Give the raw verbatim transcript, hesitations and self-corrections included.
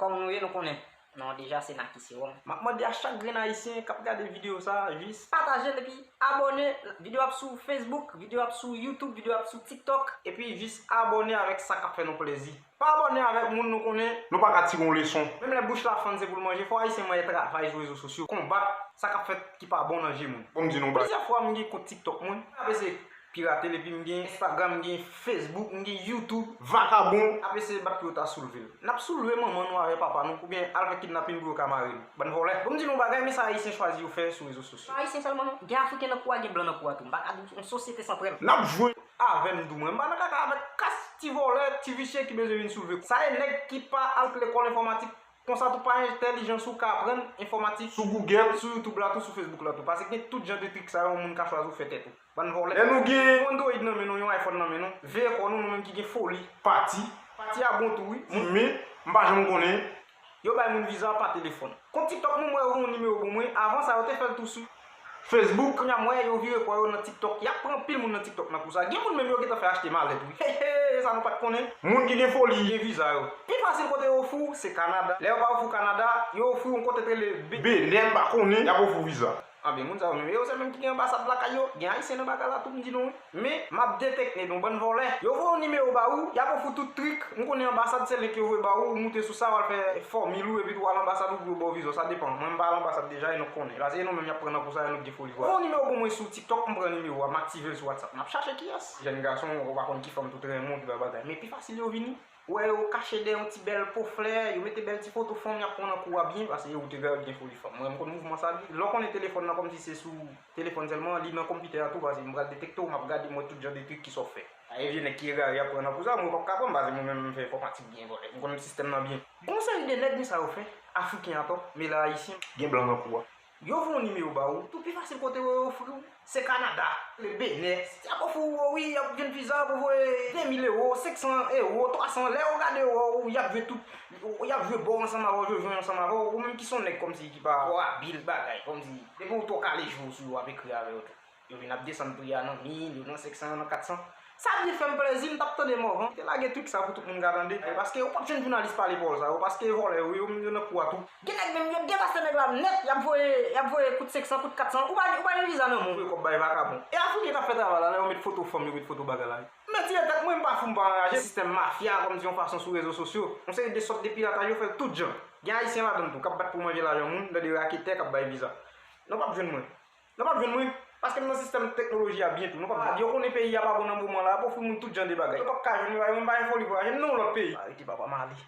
Kòman nou ye, nou konnen. Non, deja se Naki Serum. M ap mande a chak grenn ayisyen k ap gade videyo sa a, jis pataje l epi abòne. Videyo ap sou Facebook, videyo ap sou YouTube, videyo ap sou TikTok. Epi jis abòne avèk sa k ap fè nou plezi. Pa abòne avèk moun nou konnen. Nou pa ka tire yon leson. Menm lè bouch la fann se pou l manje, fò ayisyen mwen travay sou rezo sosyo, konbat sa k ap fèt ki pa bon nan je moun. Bon, m di nou bagay. Plizyè fwa m gen kont TikTok mwen, m ap eseye pirate l, epi m gen Instagram, m gen Facebook, m gen YouTube. Vakabon. Ap eseye bat pou yo ta soulve l. N ap soulve manman nou avè papa nou, oubyen al fè kidnapin pou yo ka mare nou. Bann vòlè. Bon, m di nou yon bagay, men sa ayisyen chwazi yo fè sou rezo sosyo. Pa ayisyen sèlman non. Gen Afriken nan kou a, gen blan nan kou a tou. M pa ka di w, yon sosyete san frè. N ap jwe. Avè m tou mwen. M pa nan kaka avèk kas ti vòlè, ti visye ki bezwen vin soulve. Sa e nèg ki pa al lekòl enfòmatik. Konsa tou pa entèlijans ou ka aprann enfòmatik sou Google, sou YouTube la tou, sou Facebook la tou. Paske gen tout jan de trik sa yo yon moun ka chwazi ou fè tèt ou. Bann vòlè. Lè nou gen yon Android nan men nou, yon iPhone nan men nou, veye kò nou, nou menm ki gen foli. Pati. Pati a bon tou wi. Men, m pa janm konnen. Yo bay moun viza pa telefòn. Kont TikTok mwen, m wè yo voye yon nimewo pou mwen. Avan sa, yo te fè l tou sou Facebook. Kounye a, m wè yo vire kò yo nan TikTok. Y ap pran anpil moun nan TikTok nan kou sa. Gen moun menm yo gentan fè achte malèt wi. Hey, hey, sa nou pa t konnen. Moun ki gen foli. Gen viza yo. Pi fasil kote yo ofri w, se Kanada. Lè yo pa ofri w Kanada, yo ofri w yon kote te rele Be-, Benè, m pa konnen, y ap ofri w viza. Anben, moun sa yo menm, yo se menm ki gen anbasad lakay yo. Gen ayisyen nan bagay la tou, m di nou wi. Men, m ap detekte nou, bann vòlè. Yo voye yon nimewo ba ou, y ap ofri w tout trik. M konnen anbasad se link yo voye ba ou, ou moute sou sa, w al fè fòmil ou, epi tou w al anbasad ou pou yo ba w viza w. Sa depann. Mwen, m pa al anbasad deja, e nou konnen. Paske e nou menm y ap pran nan kou sa, e nou k gen foli vwa. Voye yon nimewo pou mwen sou TikTok, m pran nimewo a, m aktive l sou WhatsApp. N ap chache kiyès. Jèn gason, ou pa konn ki fanm tou renmen w, ki ba bagay. Men pi fasil yo vini. Ou wè yo kache dèyè yon ti bèl po flè, yo mete bèl ti foto fanm, y ap pran nan kou a byen, paske yo te gade gen foli fanm. Mwen, m konn mouvman sa wi. Lè w konnen telefòn nan kòmsi se sou telefòn sèlman, li nan konpitè a tou, paske m pral detekte w, m ap gade, m wè tout jan de trik ki sa w fè. Ay vye nèg ki egare ap pran nan kou sa, mwen yo p ap ka pran m, paske mwen menm m fè enfòmatik byen vòlè. M konn sistèm nan byen. Gon seri de nèg, men sa yo fè, Afriken atò, mele a Ayisyen. Gen blan nan kou a. Yo voye yon nimewo ba ou, tou pi fasil kote yo ofri w, se Kanada, le Benè. Y ap ofri w, wi, y ap jwenn viza pou voye de mil ewo, senk san ewo, twa san. Lè yo gade yo wè w, y ap jwe tout, y ap jwe bò ansanm avè w, jwe jwe ansanm avè w, ou menm ki se yon nèg kòmsi ki pa twò abil bagay, kòmsi depi w twò kale jou sou yo, w ap ekri avè yo tou. Yo vin ap desann pri a nan mil, yo nan senk san, yo nan kat san. Sa byen fè m plezi, m t ap tande Morvan te lage trik sa pou tout moun ka tande. Paske ou p ap jwenn jounalis pale pawòl sa yo, paske vòlè yo, yo, yo nan kou a tou. Gen nèg menm, yo devase nèg la nèt, y ap voye, y ap voye kout senk san, kout kat san, ou pa, ou pa gen viza nan men w. Voye kòb bay vakabon. E Afriken k ap fè travay la, lè yo met foto fanm, yo met foto bagay la. Men tire tèt mwen, m pa fou, m pa anraje. Sistèm mafya, kòmsi yon fason sou rezo sosyo. Yon seri de sòt de pirataj, yo fè l tout jan. Gen Ayisyen ladan l tou, k ap bat pou manje lajan moun, nan de raketè k ap bay viza. Non, p ap jwenn mwen. Non, p ap jwenn mwen, paske m nan sistèm teknoloji a byen tou. Nou p ap, yo konnen peyi a pa bon nan moman la, y ap ofri moun tout jan de bagay. Yo p ap ka jwenn yo, yo menm pa gen foli vwayaje, m nan yon lòt peyi. Arete papa m ale.